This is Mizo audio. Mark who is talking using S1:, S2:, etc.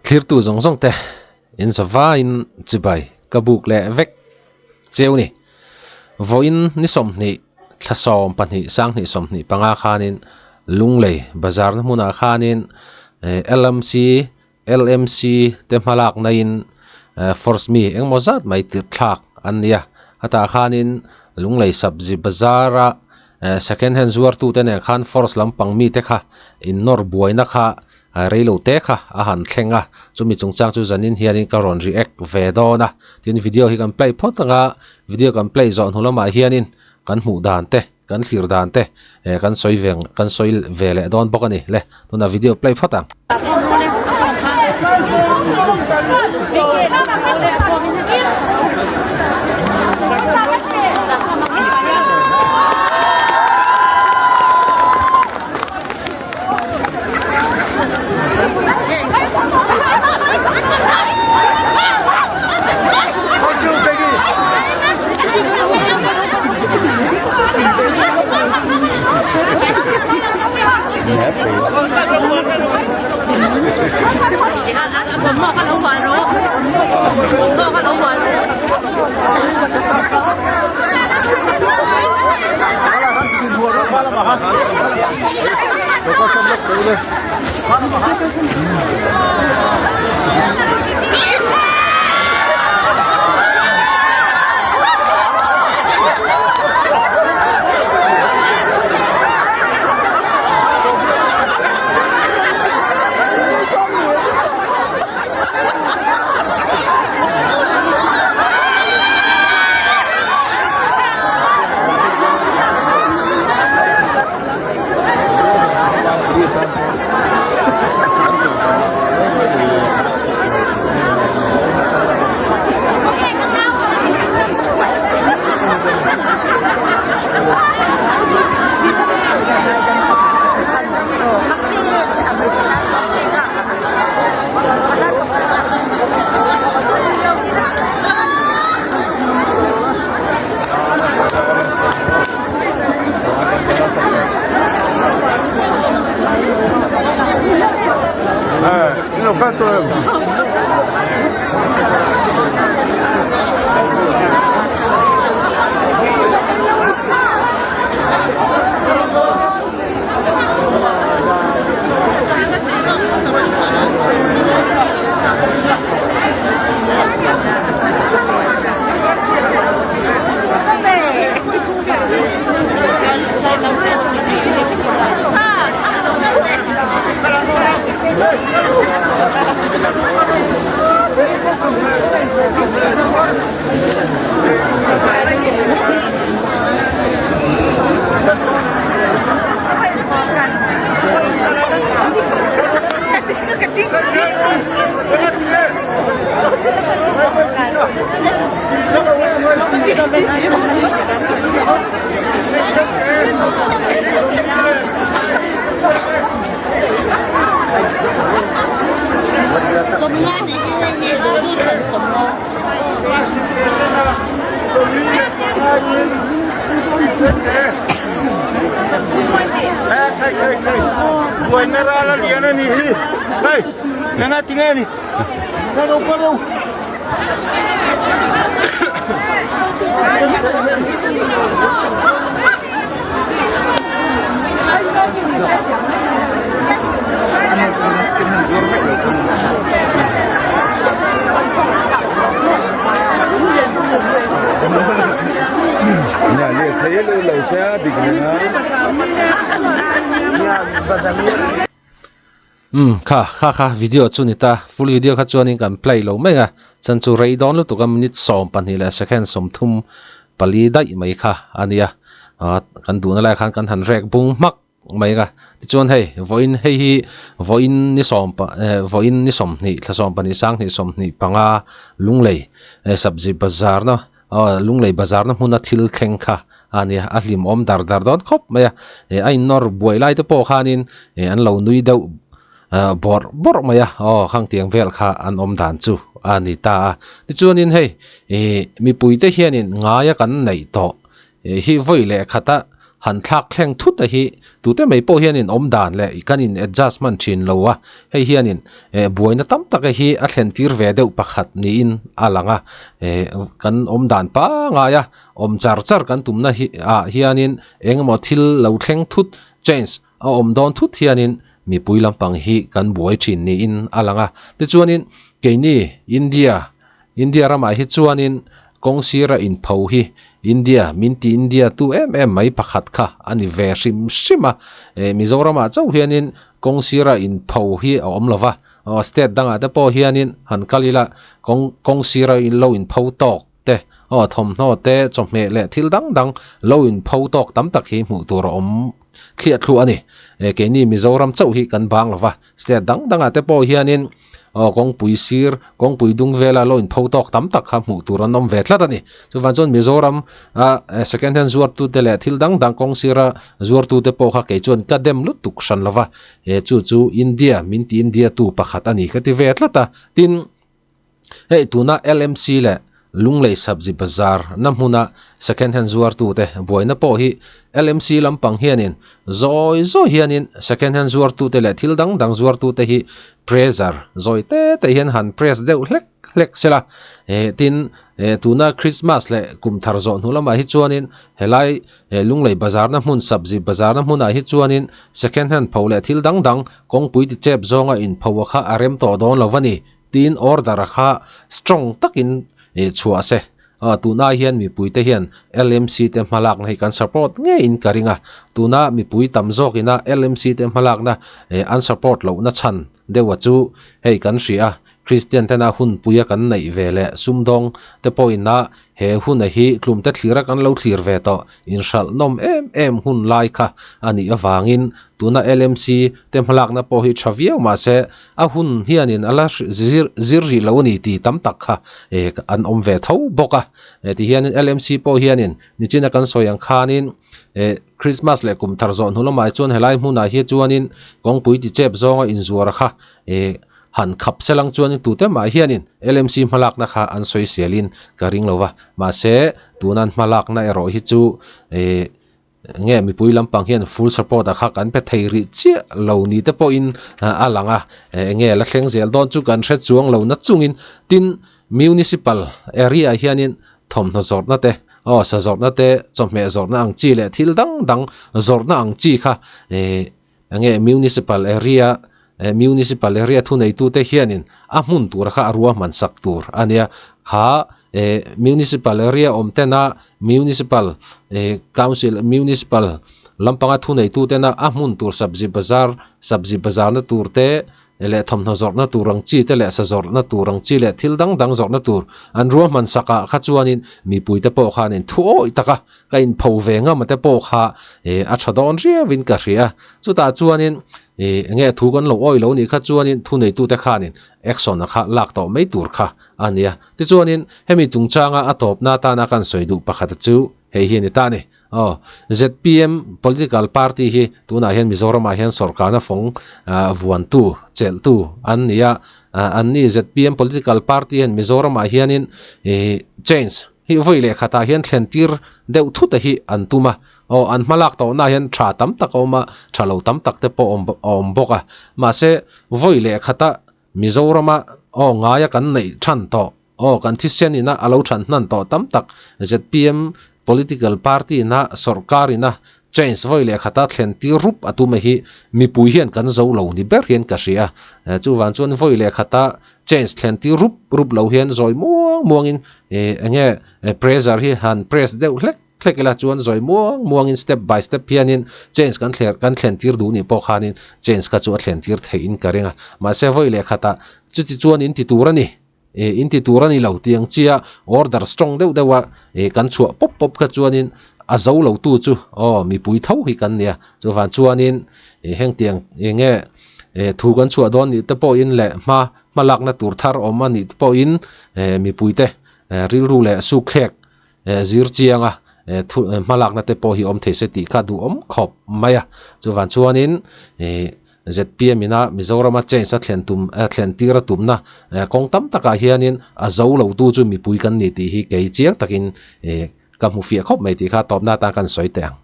S1: Thlirtu zawng zawng te in zavaiin chibai ka buk leh vek cheu ni. Vawiin ni 20 thla 12 sanghnih 25 khanin Lunglei bazar na hmunah khanin LMC LMC te hmalak naiin force mi engemaw zat mai tirh thlak an ni a, hetah khanin Lunglei sabzi bazara second hand zuartute nen khan force lampang mite kha innawr buaina kha Reilo te kha a han thleng a, chumi chungchang chu zanin hianin ka rawn react ve dawn a, tin video hi kan play phawt ang a, video kan play zawh hnu lamah hianin kan hmuh dan te, kan thlir dan te kan sawi ve kan sawi ve leh dawn bawk a ni le, tunah video play phawt ang. Umm kha kha kha video chu ni ta full video kha chuanin kan play lo mai a chan chu rei dawn lutuk a minute 12 leh second 34 daih mai kha a nia ah kan duhna lai khan kan han rek bung hmak mai a tichuan hei vawiin hei hi vawiin ni sawm pa eh vawiin ni 20 thla 12 sanghnih 25 Lunglei eh sabzi bazar na Aw Lunglei bazar na hmuna thil thleng kha a nia a hlimawm dar dar dawn khawp mai a eh a innawr buai lai te pawh khanin eh an lo nui deuh ah bawrh bawrh mai a aw khang tiang vel kha an awm dan chu a ni ta a tichuanin hei ih mipui te hianin ngaia kan neih tawh eh hi vawi leh khata. han thlak thleng thut a hi tute mai pawh hianin awm dan leh kan in adjust hman thin lo a, hei hianin eh buaina tam tak a hi a thlen tir ve deuh pakhat niin a lang a, eh kan awm dan pangai a awm char char kan tumna hi ah hianin eng emaw thil lo thleng thut change a awm dawn thut hianin mipui lampang hi kan buai thin niin a lang a, tichuanin keini India India ramah hi chuanin kawng sira inpho hi India min ti India tu em em mai pakhat kha a ni ve hrim hrim a, eh Mizoramah chauh hianin kawng sira inpho hi a awm lo va, aw state dangah te pawh hianin han kal ila kawng kawng sira lo inpho tawk te aw thawmhnaw te chawhmeh leh thil dang dang lo inpho tawk tam tak hi hmuh tur a awm thliah thluah a ni. Eh keini Mizoram chauh hi kan bang lo va, State dang dangah te pawh hianin aw kawngpui sir, kawngpui dung vela lo inpho tawk tam tak kha hmuh tur an awm ve tlat a ni. Chuvang chuan Mizoram a second hand zuartute leh thil dang dang kawng sira zuartute pawh kha kei chuan ka dem lutuk hran lo va, he chu chu India min ti India tu pakhat a ni ka ti ve tlat a. Tin, Hei tuna LMC leh Lunglei Sabzi Bazar na hmuna second hand zuartute buaina pawh hi LMC lampang hianin zawi zawi hianin second hand zuartute leh thil dang dang zuartute hi pressure zawi te te hian han press deuh hlek hlek sela. Tin, tuna Christmas leh kum thar zawh hnu lamah hi chuanin helai Lunglei Bazar na hmun Sabzi Bazar na hmunah hi chuanin second hand pho leh thil dang dang kawngpui ti chep zawnga inpho a kha a rem tawh dawn lo a ni. Tiin order a kha strong takin chhuah se. Tuna hian mipuite hian LMC te hmalakna hi kan support ngeiin ka ring a. Tuna mipui tam zawkina LMC te hmalakna an support lohna chhan deuha chu hei kan hria a. Kristian tena hunpuia kan neih ve leh sumdawng te pawhina he huna hi tlumte thlira kan lo thlir ve tawh inhralh nawm em em hun lai kha a nih avangin tuna LMC te hmalakna pawh hi tha viau mahse a hun hianin a la zir zir rih lo a ni tih tam tak kha eh an awm ve tho bawk a. Tihianin LMC pawh hianin nichina kan sawi ang khanin eh Christmas leh kum thar zawh hnu lamah chuan helai hmunah hi chuanin kawngpui tichep zawnga inzuar kha eh Han khap selang chuanin tute mah hianin LMC hmalakna kha an sawi selin ka ring lo va, mahse tunan hmalakna erawh hi chu eh nge mipui lampang hian full support a kha kan pe thei rih chiah lo ni te pawhin a lang a, enge la thleng zel dawn chu kan hre chuang lo na chungin tin municipal area ah hianin thawmhnaw zawrhna te aw sa zawrhna te chawhmeh zawrhna ang chi leh thil dang dang zawrhna ang chi kha eh Enge Municipal area eh Municipal area thuneitute hianin a hmun tur kha a ruahman sak tur a nia. Kha eh Municipal area awm tena Municipal eh Council Municipal lampanga thuneitutena a hmun tur sabzi bazar sabzi bazarna tur te leh thawmhnaw zawrhna tur ang chi te leh sa zawrhna tur ang chi leh thil dang dang zawrhna tur an ruahman sakah kha chuanin mipuite pawh khanin thu awih taka ka inpho ve ngam te pawh kha eh a tha dawn riauin ka hria a, chutah chuanin ih enge thu kan lo awih lo nih kha chuanin thuneitute khanin action a kha lak tawh mai tur kha a nia. Tichuanin hemi chungchanga a tawpna atana kan sawi duh pakhat chu hei hi a ni ta a ni. Aw zpm political party hi tunah hian Mizoramah hian sawrkarna fawng vuantu chelhtu an ni a, anni zpm political party hian Mizoramah hianin ih change Hi vawi leh khatah hian thlen tir deuh thut a hi an tum a, aw an hmalak tawhna hian tha tam tak a awm a, tha lo tam tak te pawh a awm bawk a, mahse vawi leh khata Mizorama aw ngaia kan neih than tawh, aw kan thisen ina a lo than hnan tawh tam tak zpm political party ina sawrkar ina change vawi leh khata thlen tir rup a tum a hi mipui hian kan zo lo ni ber hian ka hria a, chuvang chuan vawi leh khata change thlen tir rup rup lo hian zawi muang muangin ih enge pressure hi han press deuh hlek hlek ila chuan zawi muang muangin step by step hianin change kan thler kan thlen tir duh nih pawh khanin change kha chu a thlen tir theihin ka ring a mahse vawi leh khatah chuti chuan in ti tur a ni. Ih in ti tur a ni lo tih ang chia order strong deuh deuh a ih kan chhuah pawp pawp kha chuanin a zo lo tu chu aw mipui tho hi kan nia chuvang chuanin ih heng tiang eng nge ih thu kan chhuah dawn nih te pawhin leh hma hma lakna tur thar awm a nih te pawhin eh mipui te rilru leh sukthlek zir chianga thu hmalakna te pawh hi awm thei se tih kha duhawm khawp mai a chuvang chuanin ih zpm ina Mizorama change a thlen tum thlen tir a tumna kawng tam takah hianin a zo lo tu chu mipui kan ni tih hi kei chiang takin ih ka hmu fiah khawp mai tih kha tawpna atan kan sawi teh ang.